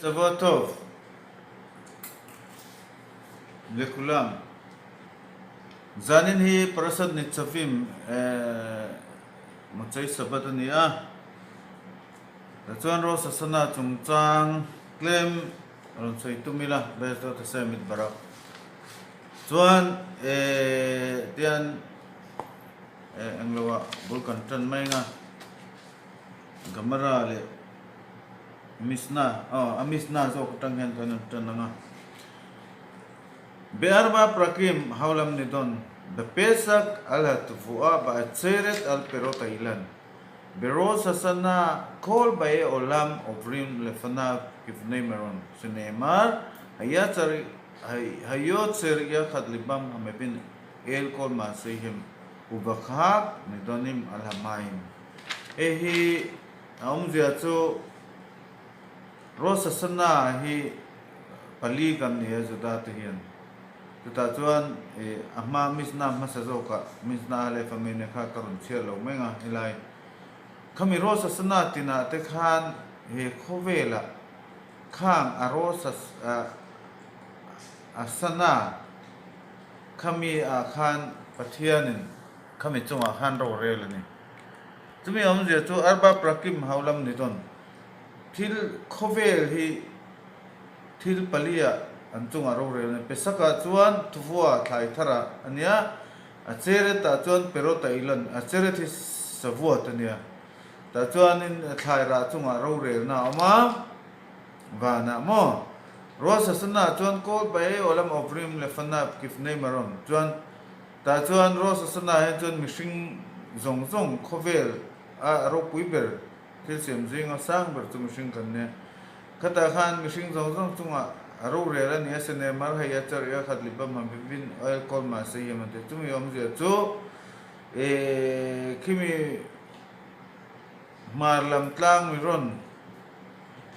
Shavua Tov Lekulam Zanin hi Parashat Nitzavim Motsei Shabbat a ni a, tichuan Rosh Hashanah chungchang tlem rawn sawi tum ila Be'ezrat Hashem Yitbarach chuan tian englo ah bul kan tan mai ang a, Gemara leh Mishnah, aw, a Mishnah zawk atang hian kan rawn tan ang a. Be'arba prakim haulam nidon, Bepesach al hatvuah ba'atzeret al perot ha'ilan, Berosh hashanah kol ba'ei olam ovrim lefanav kivnei meron, shene'emar, Hayotzer yachad libam hamevin el kol ma'aseihem uvachag nidonim al hamayim. Hei hi a awmzia chu Rosh Hashanah hi pali kan ni a Juda te hian. Chutah chuan a hma Mishnah hmasa zawkah Mishnah Aleph a mene kha ka rawn chhiar lo mai ang a helai. Khami Rosh Hashanah tinah te khan he khawvelah khang a Rosh Hashanah khami ah khan Pathianin khami chungah khan rorel a ni. Chumi awmzia chu Arba Prakim haulam ni dawn. Thil khawvel hi thil paliah an chungah rorel a ni. Pesakah chuan Thuvua thlai tharah a nia, a Cheretah chuan Perota ilan, a Cheret hi Shavuot a nia. Tah chuanin thlai rah chungah rorelna a awm a, vanah maw? Rosh Hashanah chuan Kol Baei Olam Ovrim Lefanav Kifnei Marom chuan Tah chuan Rosh Hashanah hian chuan mihring zawng zawng khawvel a ropui ber thil siam zinga sang ber chu mihring kan nia. Khatah khan mihring zawng zawng chungah a rorel a ni a, sene mar hei a char i a khat lip a hman vivin oil kawl mah se hiam an ti. Chumi awmzia chu eh khimi hmar lam tlang mi rawn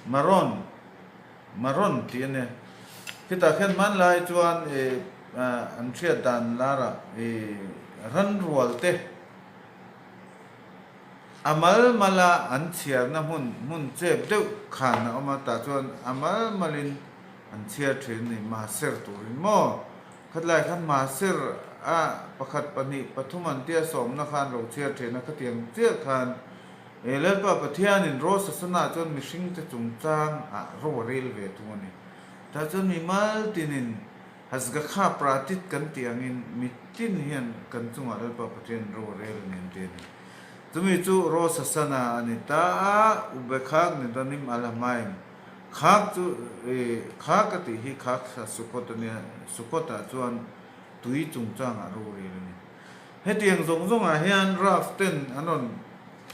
Maron Maron tih a nia. Khitah khian hmanlai chuan ih an hriat dan larah ih ranrual te a mal mala an chhiarna hmun hmun chep deuh khan a awm a, tah chuan a mal malin an chhiar thin a ni mahser turin maw. Khatlai khan mahser a pakhat pahnih pathum an tia sawmna khan lo chhiar thin a, khatiang chiah khan He Lalpa Pathianin Rosh Hashanah chuan mihringte chungchang ah ro a rel ve thung a ni. Tah chuan mi mal tinin Hasgakha Pratit kan tih angin mi tin hian kan chungah Lalpa Pathianin ro a rel a ni an ti a ni. Chumi chu Rosh Hashanah a ni ta a, Ubekhak Nidonim Al Hamaim Khak chu Khak a tih hi Khak Sukkot a nia, Sukkot ah chuan tui chungchang ah ro a rel a ni. Hetiang zawng zawngah hian Rav ten an rawn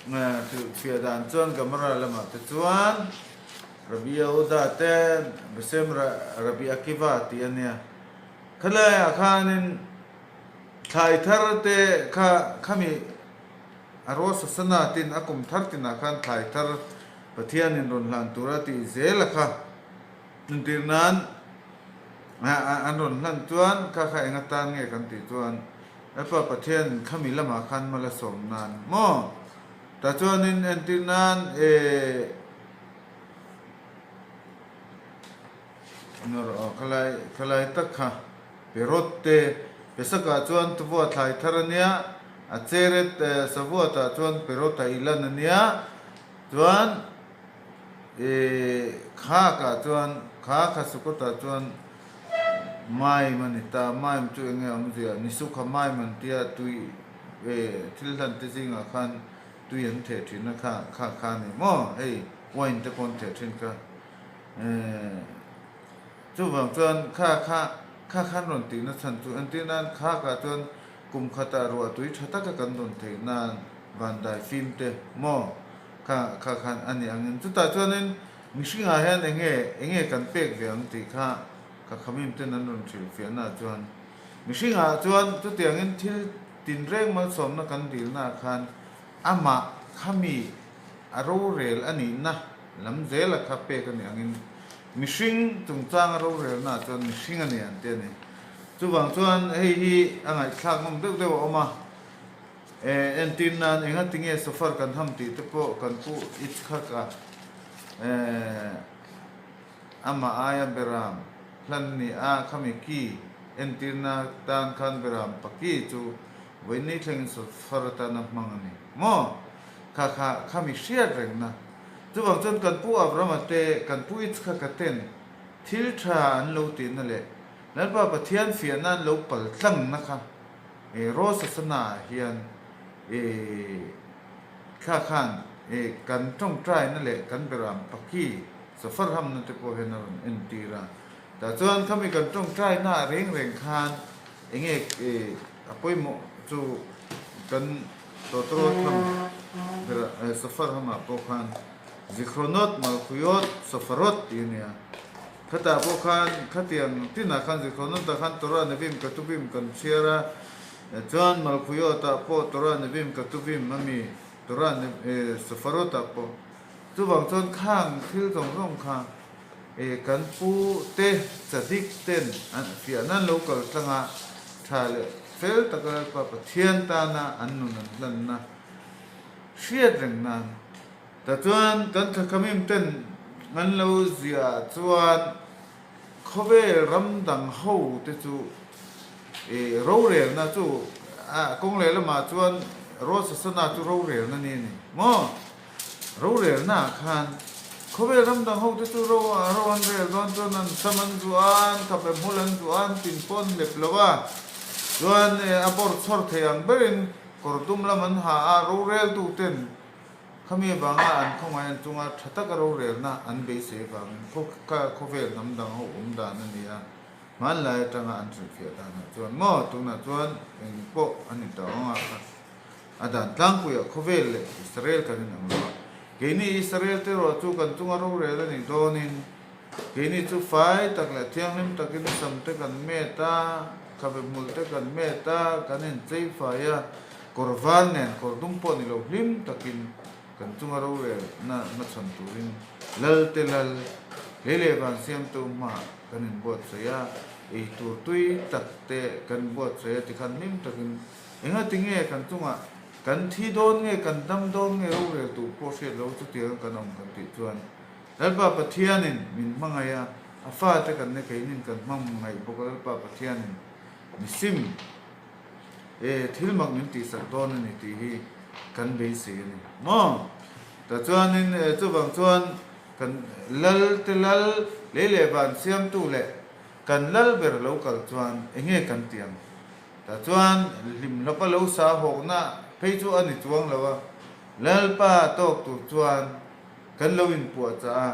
hrilhfiah dan chuan Gemara lamah te chuan Rabbi Yehuda te Besem Rabbi Akiva tih a nia. Khalaiah khanin thlai thar te kha khami a Rosh Hashanah tin a kum thar tinah khan thlai thar Pathianin rawn hlan tura tih zel a kha. Entir nan an rawn hlan chuan kha kha eng atan nge kan tih chuan Lalpa Pathian khami lamah khan mal a sawm nan maw? Tah chuanin entir nan eh nawr khalai khalai tak kha Perot te Pesakah chuan tuvua thlai thar a nia, a Cheret Shavuotah chuan Perot a ilan a nia, chuan I khakah chuan kha kha Sukutah chuan maim a ni ta, maim chu enge awmzia ni sukha maim an tia tui thil hlan te zingah khan tui an theh thin a kha kha kha a ni maw hei wine te pawh an theh thin kha chuvang chuan kha kha kha khan rawn tihna chhan chu entir nan khakah chuan kum khatah ruah tui tha taka kan rawn theih nan vandai fim te maw Kha kha khan a ni angin chutah chuanin mihringah hian eng nge eng nge kan pek ve ang tih kha ka khamim ten an rawn hrilh fiahnaah chuan mihringah chuan chutiangin thil tinreng malsawmna kan dilnaah khan amah khami a rorel a nihna lam zela kha pek a ni angin mihring chungchanga rorelnaah chuan mihring a ni ang tih a ni. Chuvang chuan hei hi a ngaihthlak nawm deuh deuh a awm a. Entir nan enga tinge sofar kan ham tih te pawh kan pu Itzhak a. amah aia beram hlan ni a, khami ki entirna tan khan beram paki chu vawiin thlengin sofar atan a hmang a ni maw? Kha kha khami hriat rengna. Chuvang chuan kan pu Abrahama te, kan pu Itzhaka ten thil tha an lo tihna leh Lalpa Pathian fiahna an lo pal tlangna kha e Rosh Hashanah ah hian e thla khan e kan tawngtaina leh kan beram paki safar hamna te pawh hian a rawn entir a. Tah chuan khami kan tawngtaina ah reng reng khan enge e a pawimawh chu kan tawtawrawt ham berah e safar hamah pawh khan Zikhronot, Malkhuyot, Sofarot tih a nia. Khatah pawh khan khatiang tinah khan Zikhronot-ah khan Torah Nevim Ketuvim kan chhiar a, chuan Malkhuyot-ah pawh Torah Nevim Ketuvim a mi Torah e Sofarot-ah pawh. Chuvang chuan khang thil zawng zawng kha e kan pu te Tzadik ten an fiahna an lo kal tlang a, tha leh fel taka Lalpa Pathian tana an nun an hlanna hriat reng nan. Tichuan kan thakhamim ten an lo ziah chuan khawvel ram dang ho te chu i rorelna chu a kawng leh lamah chuan Rosh Hashanah chu rorelna ni a ni maw? Rorelna ah khan khawvel ram dang ho te chu ro ro an rel dawn chuan an sam an zuah a, an khabe hmul an zuah a, an tin pawh an hlep lo a, chuan a bawr chhawr thei ang berin kawr dum lam an ha a, roreltu ten Khami avanga an khawngaih an chunga tha taka rorelna an beisei avangin khawvel hnam dang ho awm dan a ni a, hmanlai atanga an hrilhfiah danah chuan maw tunah chuan eng pawh a ni ta ang a, a dan tlangpuiah khawvel leh Israel kan inang lo a, keini Israel te erawh chu kan chunga rorel a nih dawnin keini chu fai tak leh thianghlim takin sam te kan met a, khabe hmul te kan met a, kan inchei fai a. Kawr var nen kawr dum pawh ni lo hlim takin kan chunga rorelna hmachhawn turin Lal te Lal, hlei leh van siamtu hmaah kan inbuatsaih a, ei tur tui tak te kan buatsaih a tikhan hlim takin engati nge kan chungah kan thi dawn nge kan dam dawn nge rorel tur pawh hriat lo chutianga kan awm kan tih chuan Lalpa Pathianin min hmangaih a, a fate kan ne keinin kan hmangaih bawk a Lalpa Pathianin misim E, thil mak min tihsak dawn a ni tih hi kan beisei a ni maw? Tah chuanin e, chuvang chuan kan lal te lal lei leh van siamtu leh kan lal ber lo kal chuan eng nge kan tih ang? Tah chuan hlim hlawpa lo sa hawkna phei chu a ni chuang lo a, Lalpa tawk tur chuan kan lo inpuahchah a,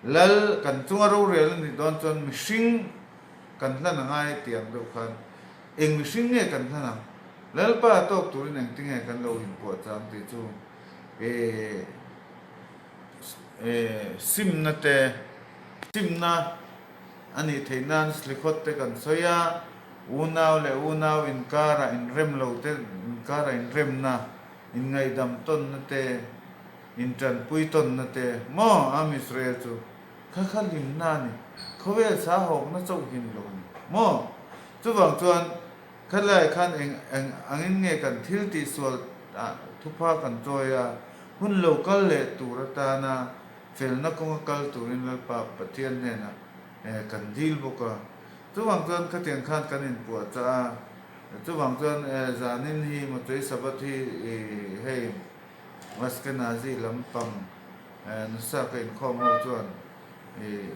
lal kan chunga rorel a nih dawn chuan mihring kan hlan a ngai tih ang deuh khan Eng mihring nge kan hlan ang? Lalpa tawk turin engti nge kan lo inpuah chang tih chu e e simna te, simna a nih theih nan slikhawt te kan sawi a, unau leh unau inkara inrem lo te inkara inremna, inngaihdam tawnna te, intanpui tawnna te maw Am Israel chu Kha kha hlimna a ni. Khawvel sa hawkna chauh hi ni lo a ni maw? Chuvang chuan khalai khan eng eng angin nge kan thil tihsual ah thupha kan chawi a, hun lo kal leh tur atana felna kawnga kal turin Lalpa Pathian hnenah kan dil bawk a. Chuvang chuan khatiang khan kan inpuahchah a, chuvang chuan zanin hi Mochei Sabbath hi hei Ashkenazi lampang Nasa ka inkhawm ho chuan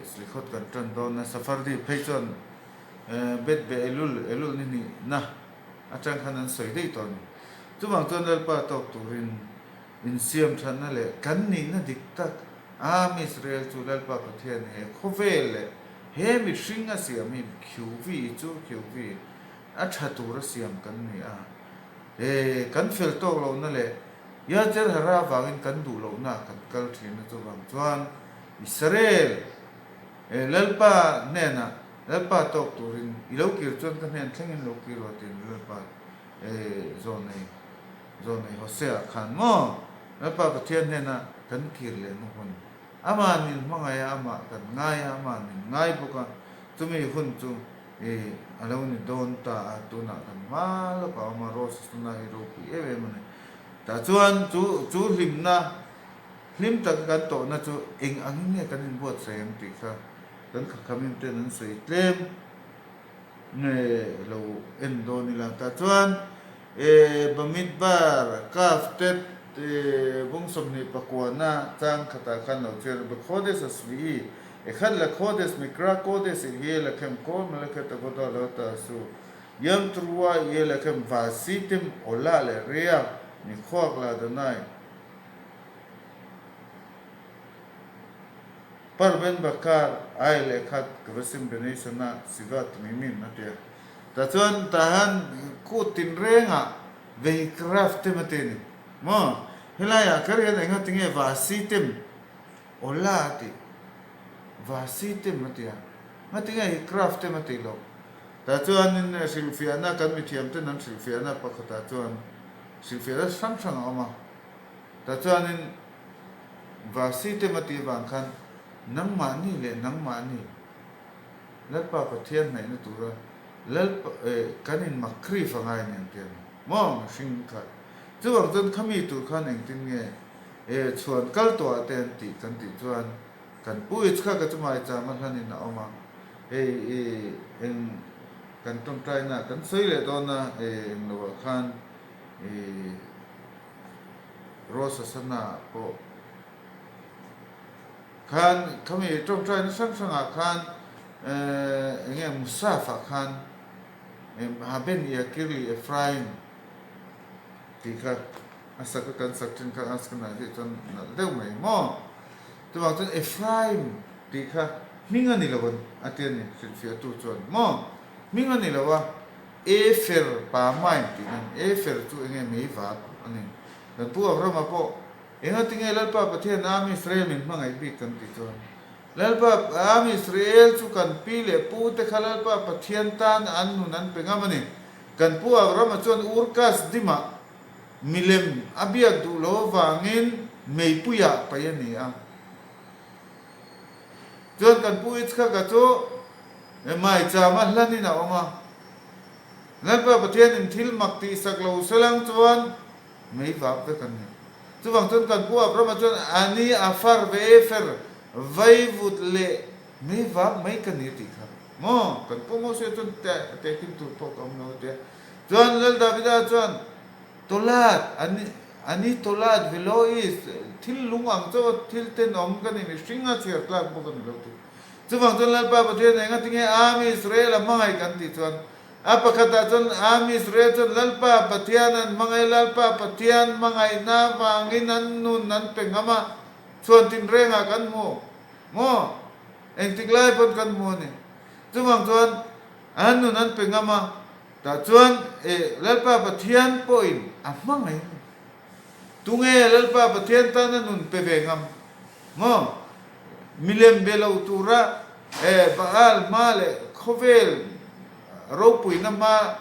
slikhawt kan tan dawn a, Sephardi phei chuan Bet be Elul, Elul ni hnihna atang khan an sawi daih tawh a ni. Chuvang chuan Lalpa tawk turin insiam thatna leh kan nihna dik tak Am Israel chu Lalpa Pathian he khawvel leh he mihring a siam hi QV chu QV a tha tur a siam kan ni a. He kan fel tawk lohna leh Yatzer Hara avangin kan duh lohna kan kal thin a chuvang chuan Israel e Lalpa hnenah Lalpa tawk turin i lo kir chuan ka hnen thlengin lo kir rawh tiin Lalpa e zawnei zawnei Hosea khan maw Lalpa Pathian hnena kan kir lehna hun amah nin hmangaih a amah kan ngai a amah nin ngai bawk a chumi hun chu I a lo ni dawn ta a, tunah kan hma lawkah a awm a, Rosh Hashanah hi ropui em em a ni. Tah chuan chu chu hlimna, hlim taka kan tawhna chu eng angin nge kan inbuatsaih ang tih kha. Kan khakhamim ten an sawi tlem nge lo en dawn ila tah chuan e Bamidbar Kaf Tet e bung 29 na chang khatah khan lo chhiar Bekhodes Asvi'i Ekhad Lakhodes Mikra Kodes Ihye Lakhem Kol Malakhet Avodah Lo Ta'asu Yom Teruah Ihye Lakhem Va'asitem Olah leh Riak Nikhuak La'Adonai Par Ben Bakar ai leh khat ka va sim Benei Sana Siva Tmimim a ti a. Tah chuan tah hian kut tinrengah Vehikraf tem a ti a ni maw? Helaiah kher hian enga tinge Vasi tem Ola a ti? Vasi tem a ti a. Nga tinge Hikraf tem a tih loh? Tah chuanin hrilhfiahna kan mithiam ten an hrilhfiahna pakhatah chuan hrilhfiahna hrang hrang a awm a. Tah chuanin Vasi te mati vang khan nangmahni leh nangmahni Lalpa Pathian hnaihna tura Lalpa eh kan in makrif a ngai a ni an ti a ni maw mihring kha. Chuvang chuan khami tur khan engtin nge eh chhuan kal tawh ah te an tih kan tih chuan kan pu Yitzhak a chu maicham a hlan in a awm a hei i eng kan tawngtaina kan sawi leh dawn a eh eng lo ah khan i Rosh Hashanah pawh khan khami tawngtaina hrang hrangah khan eng nge Musaf ah khan Haben Yakir leh Ephraim tih kha a sak a kan sak thin kha Ashkenazi chuan nalh deuh mai maw? Chuvang chuan Ephraim tih kha hming a ni lo a ti a ni hrilhfiahtu chuan maw? Hming a ni lo a. Efer pa main tih nan Efer chu enge mei vap a ni. Kan pu Abrahama pawh enga tinge Lalpa Pathian Am Israel min hmangaih bik kan tih chuan Lalpa Am Israel chu kan pi leh pu te kha Lalpa Pathian tan an nun an pe ngam a ni. Kan pu Abrahama chuan Ur Kasdimah milem a biak duh lo avangin meipuiah paih a ni a. Chuan kan pu Yitzhaka chu maichama hlanin a awm a. Lalpa Pathianin thil mak tihsak lo selang chuan mei vap vek an ni. Chuvang chuan kan pu Abrahama chuan a ni a far ve e fer vaivut leh mei vap mai ka ni a tih kha. Maw? Kan pu Moses chuan tehkhin tur pawh ka awm lo a ti a. Chuan Lal Davida chuan Tawlat, a ni, a ni tawlat velois, thil lung ang chauh a thil tenawm ka ni, mihring a chhiar tlak bawk a ni lo tih. Chuvang chuan Lalpa Pathian enga tinge Am Israel a hmangaih kan tih chuan, a pakhatah chuan Am Israel chuan Lalpa Pathian an hmangaih, Lalpa Pathian hmangaihna avangin an nun an pe ngam a, chhuan tinrengah kan hmu maw? Engtik lai pawn kan hmu a ni. Chuvang chuan an nun an pe ngam a. Tah chuan e Lalpa Pathian pawhin a hmangaih a ni. Tunge Lalpa Pathian tana nun pe ve ngam? Maw? Milem be lo tura e Baal hma leh khawvel ropuina hma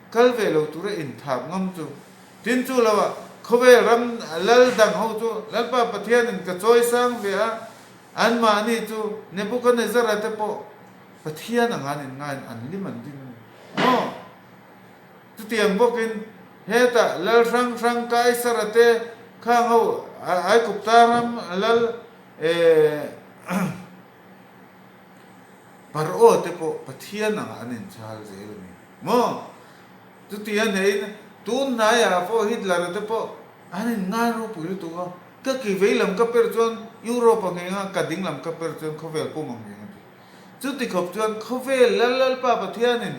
kal ve lo tura inthap ngam chu. Tin chu lo ah khawvel ram lal dang ho chu Lalpa Pathianin ka chawi sang ve a, anmahni chu Nebuchadnezzar-a te pawh Pathian anga an inngaiin an lim an ding a ni. Maw? Chutiang bawkin hetah lal hrang hrang Kaisara te khang ho Aigupta ram lal Pharaoh te pawh Pathian anga an inchhal zel a ni. Maw? Chuti a hneiin tun hnaiah pawh Hitler-a te pawh an inngai ropui lutuk a, ka ki vei lam ka per chuan Europe a ngheng a, ka ding lam ka per chuan khawvel pum a ngheng a ti. Chuti khawp chuan khawvel Lal Lalpa Pathianin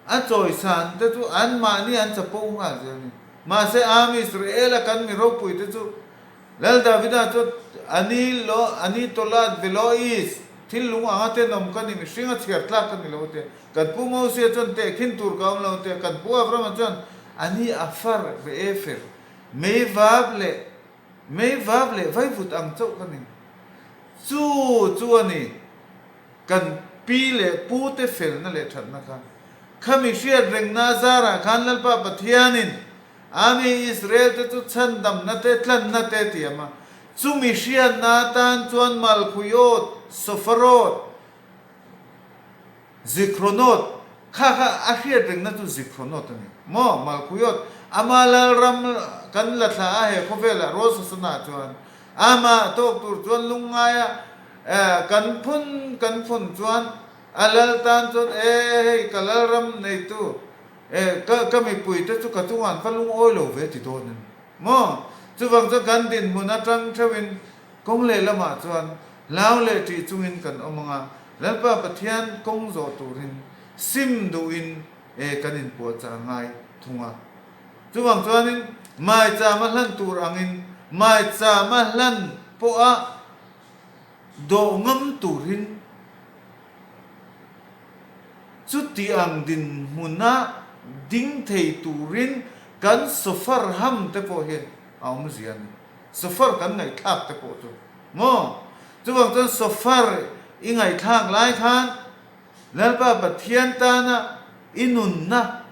a chawisan te chu anmahni an chapo nghal zel a ni. Mahse Am Israel-a kan mi ropui te chu Lal Davida chu a ni lo, a ni tawlat velois, thil lung anga tenawm ka ni, mihring a chhiar tlak ka ni lo te. Kan pu Mosia chuan tehkhin tur ka awm lo te, kan pu Abrahama chuan a ni a far ve e fer, mei vap leh mei vap leh vaivut ang chauh ka ni. Chu chu a ni, kan pi leh pu te felna leh thatna kha. Khami hriat rengna zarah khan Lalpa Pathianin a mi Israel te chu chhandamna te tlanna te a tiam a. Chumi hriatna atan chuan Malkhuiawt, Sofarawt, Zikhronawt, kha kha a hriat rengna chu Zikhronawt a ni maw? Malkhuiawt, ama Lalram kan la thla a he khawvelah Rosh Hashanah chuan amah tawk tur chuan lungngaia. Kan phun kan phun chuan a lal tan chuan e hei ka lalram neitu e ka ka mipuite chu ka chungah an va lungawi lo ve ti dawn a ni maw? Chuvang chuan kan dinhmun atang theuhin kawng lehlamah chuan hlau leh ṭih chungin kan awm ang a, Lalpa Pathian kawng zawh turin sim duhin e kan inpuahchah ngai thung a. Chuvang chuanin maichama hlan tur angin maichama hlan pawha dawh ngam turin chuti ang dinhmuna ding thei turin kan sofar ham te pawh hi a awmzia a ni. Sofar kan ngaihthlak te pawh chu maw? Chuvang chuan sofar i ngaihthlak lai khan Lalpa Pathian tana i nunna,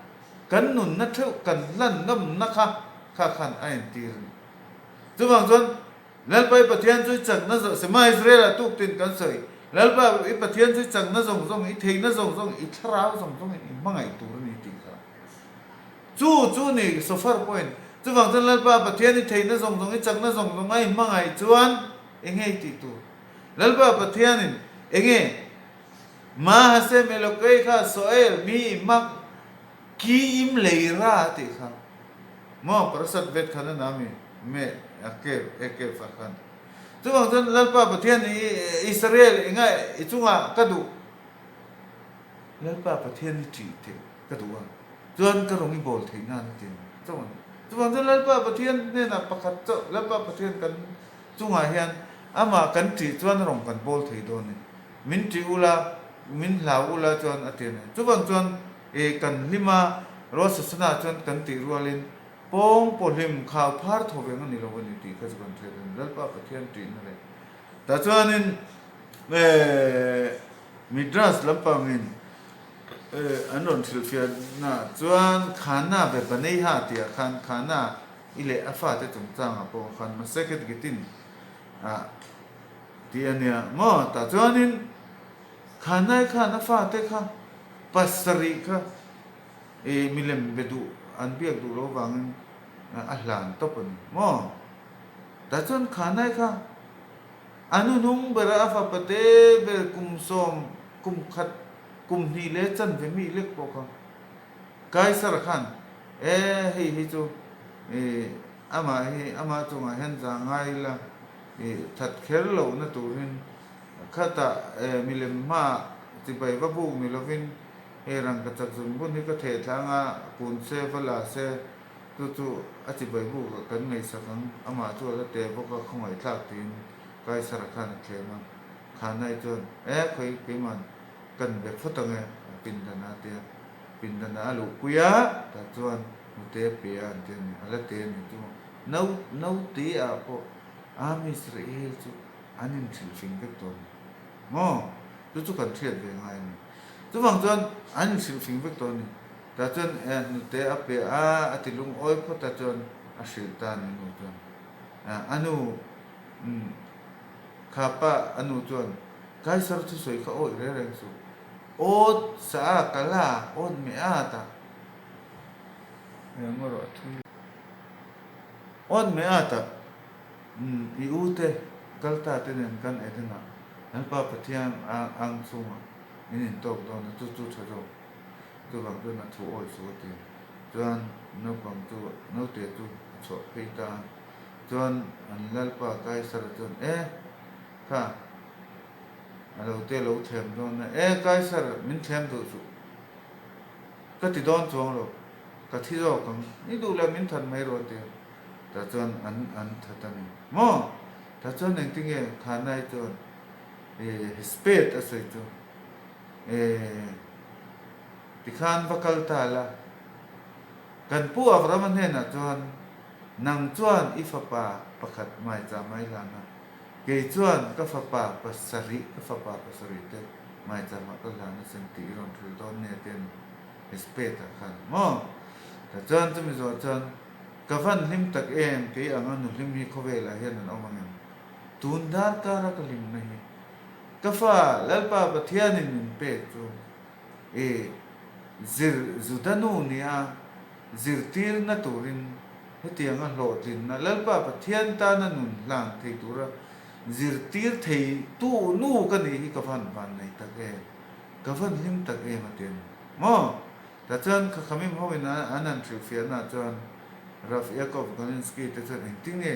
kan nunna theuh kan hlan ngamna kha kha khan a entir a ni. Chuvang chuan Lalpa i Pathian chu i chakna zawng, Sema Israel-ah tuktin kan sawi, Lalpa i Pathian chu i chakna zawng zawng, i theihna zawng zawng, i thlarau zawng zawngin i hmangaih tur a ni tih kha. Chu chu ni Sofar pawhin, chuvang chuan Lalpa Pathian i theihna zawng zawng, i chakna zawng zawng a i hmangaih chuan enge i tih tur? Lalpa Pathianin enge Ma Hashem Elokei kha Soel mi mak ki im lei ra a tih kha maw Parasat vet khan a na mi me a kev e kev ah khan. Chuvang chuan Lalpa Pathian i Israel enga i chungah ka duh Lalpa Pathian i ṭih theih ka duh a chuan ka rawng i bawl theih nan a ti ang chauh a ni. Chuvang chuan Lalpa Pathian hnenah pakhat chauh Lalpa Pathian kan chungah hian amah kan ṭih chuan rawng kan bawl thei dawn a ni. Min ṭih ula, min hlau ula chuan a ti a ni. Chuvang chuan i kan hlim a, Rosh Hashanah chuan kan tih rualin pawng pawhlim khau phar tho veng a ni lo a ni tih kha chu kan hriat a ni. Lalpa Pathian ṭihna leh tah chuanin Midrash lampangin an rawn hrilhfiahnaah chuan Khana ve Baneiha tihah khan Khana i leh a fate chungchangah pawh khan Maseket Gitin ah Tih a nia maw? Tah chuanin Khanai khan a fate kha pasarih kha i milem be duh an biak duh lo vangin a hlan tawp a ni maw? Tah chuan Khanai kha a nuhnung bera a fapa te ber kum sawm kum khat kum hnih leh chanve mi lek pawh kha Kaisara khan e hei hi chu i amah hi amah chungah hian za ngai ila I that kher lohna turin khatah milem hmaah chibai va buk ni lovin hei rangkachak zungbun hi ka theh thlang a, kun se va la se chu chu a chibai buk ah kan ngaihsak ang, amah chu a la teh bawk a khawngaihthlak tiin Kaisara khan a thlem a, Khanai chuan e khawi keiman kan be phawt ang e pindan ah a ti a, pindan ah a luhpui a tah chuan hnute a pe a an ti a ni, a la teh a ni chu no note ah pawh. Am Israel chu an inhrilhfing vek tawh a ni maw? Chu chu kan hriat ve ngai a ni. Chuvang chuan an inhrilhfing vek tawh a ni. Tah chuan e hnute a pe a, a ti lungawi phawt a chuan a hrilh ta a ni nu chuan. A nu umm kha pa a nu chuan Kaisar thusawi kha awih reng reng suh. Awt sa a kal a, awt meh a ta. Eng erawh a thui. Awt meh a ta. Umm, i u te, kal ta te nen kan Eden-ah Lalpa Pathian ang chhungah in intawk dawn a, chu chu tha zawk. Chuvang chuan a thu awi suh a ti. Chuan naupang chu, naute chu a chhuah phei ta a. Chuan an Lalpa Kaisara chuan, E, kha, a lo te lo thlem dawn a, E, Kaisar, min thlem duh suh. Ka ti dawn chuang lo, ka thi zawk ang, i duh leh min that mai rawh a ti a. Tah chuan an an that a ni maw? Tah chuan engtinge Khanai chuan eh spade a sawi chu eh tikhan va kal ta la, kan pu Avrama hnenah chuan nang chuan i fapa pakhat maicha mai hlan a, kei chuan ka fapa pasarih ka fapa pasarih te maicha mah ka hlan asin tih i rawn hrilh dawn nia ti a ni spade ah khan maw? Tah chuan chumi zawh chuan Ka van hlim tak em, kei anga nu hlim hi khawvelah hian an awm ang em? Tun darkara ka hlimna hi ka fa Lalpa Pathianin min pek chu i zir Juda nu nia zirtirna turin hetianga hlawhtlinna Lalpa Pathian tana nun hlan thei tura zirtir thei tu nu ka nih hi ka van van nei tak em, ka van hlim tak em a ti a ni maw? Tah chuan Khakhamim ho in an han hrilhfiahna ah chuan Rav Yaakov Galinsky te chuan engtin nge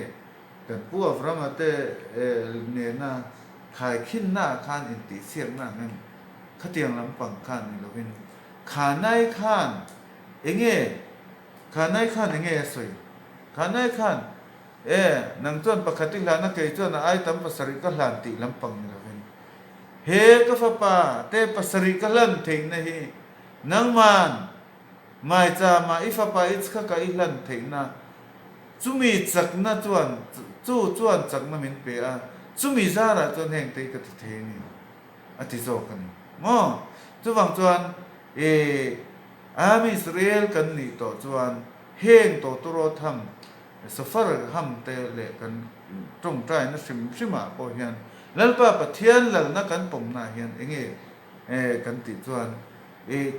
kan Pu Avrama te nena khaikhinna ah khan intihsiakna ang em? Khatiang lampang khan ni lovin Khanai khan enge Khanai khan enge a sawi? Khanai khan E, nang chuan pakhat i hlan a, kei chuan a ai tam pasarih ka hlan tih lampang ni lovin he ka fapa te pasarih ka hlan theihna hi nangman maichama i fapa i chhaka i hlan theihna chumi chakna chuan chu chuan chakna min pe a, chumi zarah chuan heng te hi ka ti thei a ni a ti zawk a ni maw? Chuvang chuan e, Am Israel kan nih tawh chuan heng tawtawrawt ham Safar ham te leh kan tawngtaina hrim hrimah pawh hian Lalpa Pathian lalna kan pawmnaah hian enge kan tih chuan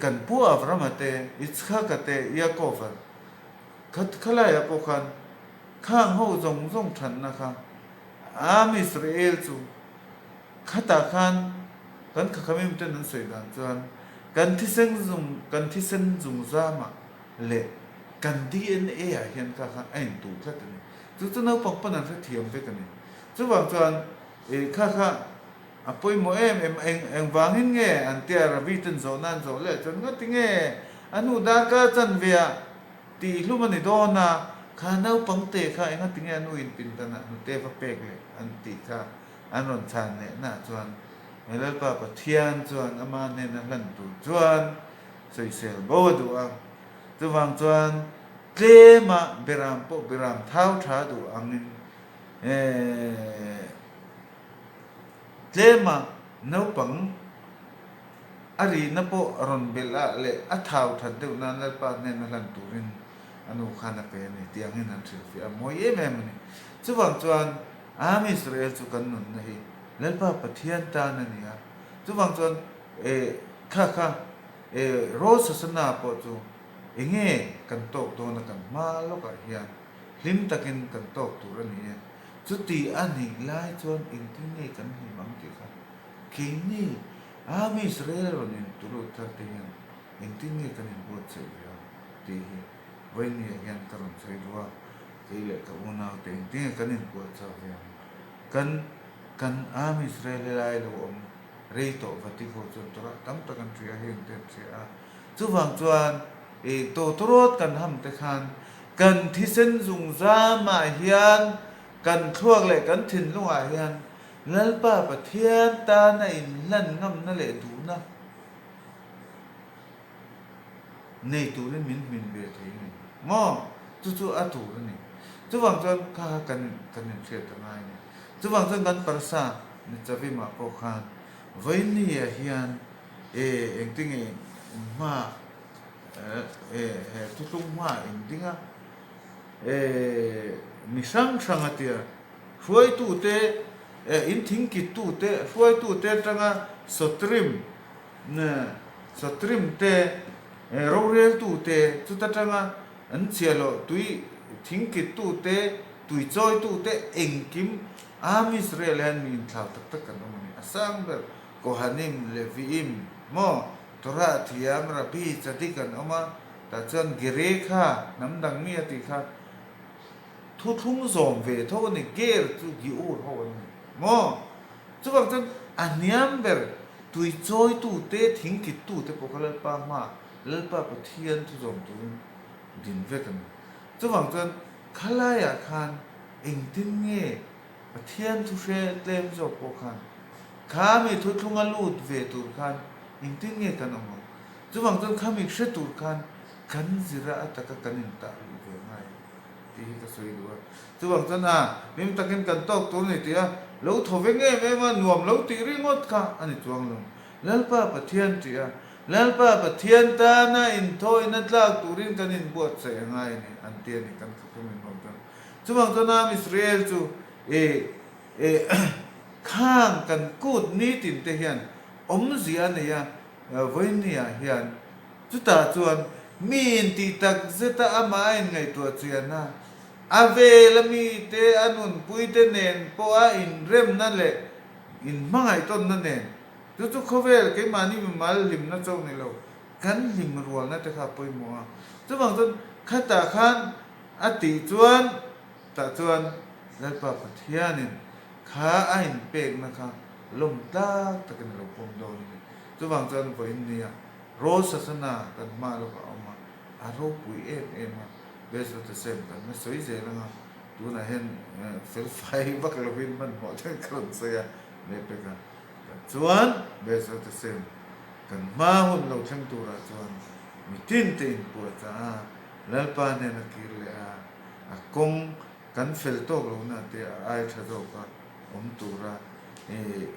kan pu Avrama te, Yitzhaka te, Yaakova kha khalaiah pawh khan khang ho zawng zawng thanna kha Am Israel chu khatah khan kan khakhamim ten an sawi dan chuan kan thisen zung kan thisen zungzamah leh kan dna ah hian kha kha a intuh tlat a ni. Chu chu naupang pawn an hrethiam vek a ni. Chuvang chuan ih kha kha a pawimawh em em eng engvangin nge an tia Ravi ten zawhna an zawh leh chuan ngati nge a hnu darkar chanve ah tihhlum a ni dawn a, kha naupang te kha engati nge a nu in pindan ah hnute va pek leh an tih kha an rawn chhan leh na chuan he Lalpa Pathian chuan ama hnena hlan tur chuan sawisel bo a duh a, chuvang chuan tlema beram pawh beram thau tha duh angin tlema naupang a rihna pawh rawn belh ah leh a thau that deuh nan Lalpa hnena hlan turin a nu khan a pe a ni tih angin an hrilhfiah a, mawi em em a ni. Chuvang chuan Am Israel chu kan nunna hi Lalpa Pathian tan a ni a, chuvang chuan kha kha E Rosh Hashanah pawh chu enge kan tawk dawn a kan hma lawkah hian hlim takin kan tawk tur a ni e. Chuti a nih lai chuan engtin nge kan hlim ang tih kha keini Am Israel rawn intulut thar te hian engtin nge kan inbuatsaih ve ang tih hi vawinia hian ka rawn sawi duh a, kei leh ka unau te engtin nge kan inbuatsaih ve ang kan kan Am Israel helai lo awm rei tawh Vatik ho chuan Torah tam tak an hria a, heng te an hria a. Chuvang chuan ih tawtawrawt kan ham te khan kan thisen zungzamah hian kan thluak leh kan thinlungah hian Lalpa Pathian tana inhlan ngamna leh duhna nei turin min hmin ve thei a ni maw? Chu chu a tur a ni. Chuvang chuan kha kha kan kan inhriat a ngai a ni. Chuvang chuan kan parsa Nitzavimah pawh khan Vawinia hian e engtinge hma e he thuthlung hma engding a e mi hrang hrang a tia hruaitute e in thingkittute hruaitute atanga sawtrim sawtrim te roreltute chuta tanga an chhiahloh tui thingkittute tuichawitute engkim Am Israel hian mi inthlau tak tak kan awm a ni. A sang ber Kohanim, Leviim, maw, Torah thiam, Rabbi, Tzadik an awm a, tah chuan Gere kha hnam dang mi a tih kha thuthlung zawm ve tho a ni, Ger chu Giur ho an ni, maw? Chuvang chuan a hniam ber tuichawitute, thingkittute pawh kha Lalpa hmaah Lalpa Pathian thu zawm turin din vek a ni. Chuvang chuan khalaiah khan Engtin nge Pathian thu hre tlem zawk pawh khan kha mi thuthlunga lut ve tur khan engtin nge kan awm ang? Chuvang chuan kha mi hre tur khan kan zira a taka kan intah luh ve ngai tih hi ka sawi duh a. Chuvang chuan a hlim takin kan tawk tur a ni tih a lo thaw veng em em a, nuam lo tih ringawt kha a ni chuang lo. Lalpa Pathian tih a, Lalpa Pathian tana inthawina tlak turin kan inbuatsaih a ngai a ni an ti a ni kan thuthlung inhawm chuan. Chuvang chuan Am Israel chu e e khang kan kut nitin te hian awmzia a nei a, vawinia hian chutah chuan mi intih tak zeta amah a inngaihtuah chian a. A vela mite, a nunpuite nen pawha inremna leh inhmangaihtawnna nen, chu chu khawvel keimahni mimal hlimna chauh ni lo, kan hlim rualna te kha a pawimawh a. Chuvang chuan khatah khan a tih chuan tah chuan Lalpa Pathianin kha a inpekna kha lawm tlak takin a lo pawm dawn a ni. Chuvang chuan vawiin nia Rosh Hashanah kan hma lawkah a awm a, a ropui em em a, Bezrat Hashem kan la sawi zel ang a, tunah hian felfai vak lovin hmanhmawh deuhin ka rawn sawi a, lehpek a. Chuan Bezrat Hashem kan hma hun lo thleng turah chuan mitin te inpuahchah a, Lalpa hnena kir leh a, a kawng kan fel tawk lohna te a ai tha zawk a awm tura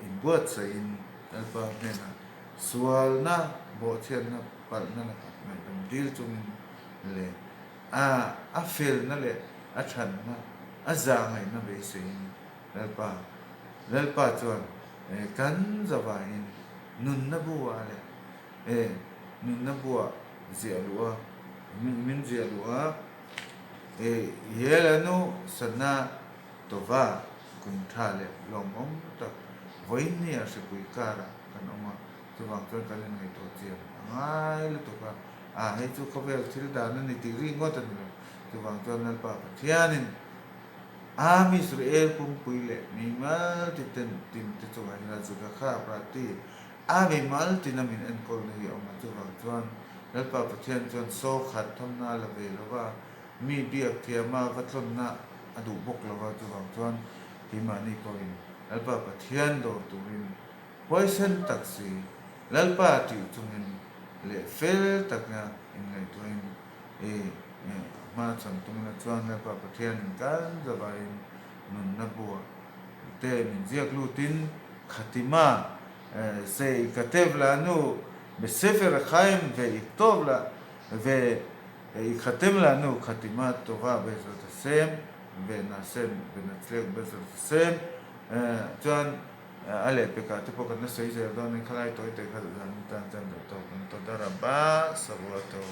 inbuatsaihin Lalpa hnenah sualna bawhchhiatna palhna lakah ngaihdam dil chungin leh a a felna leh a thatna a zah ngaihna beiseiin Lalpa Lalpa chuan kan zavaiin nunna bu ah leh nunna buah ziah luh a min ziah luh a. Yelanu Sana Tova kum tha leh lawmawm tak vawiin a hripui karah kan awm a, chuvang chuan kan inngaihtuah chiam a ngai lutuk a, a hei chu khawvel thil dan a ni tih ri ngawt a ni lo, chuvang chuan Lalpa Pathianin Am Israel pumpui leh mimal ti ten tin te chungah hian a zuk a kha prati a mimal tina min enkawlna hi a awm a, chuvang chuan Lalpa Pathian chuan saw khat thamna a la ve lo va, mi biak thiama va tlawnna a duh bawk lo va, chuvang chuan keimahni pawhin Lalpa Pathian dawr turin huaisen tak si Lalpa tih chungin leh fel taka inngaihtuahin i hma chhan tumna chuan Lalpa Pathianin kan zavaiin nunna buah te min ziak lutin Khatima Se ikatev lanu besefer hachaim ve iktov la ve ikhatem lanu khatima tova bezrat Hashem ve nasem ve natzliak bezrat Hashem chuan a lehpekah te pawh kan la sawi zel dawn a ni khalai tawi tawi kha zan tan chuan duh tawk an Toda Rabba Shavua Tov.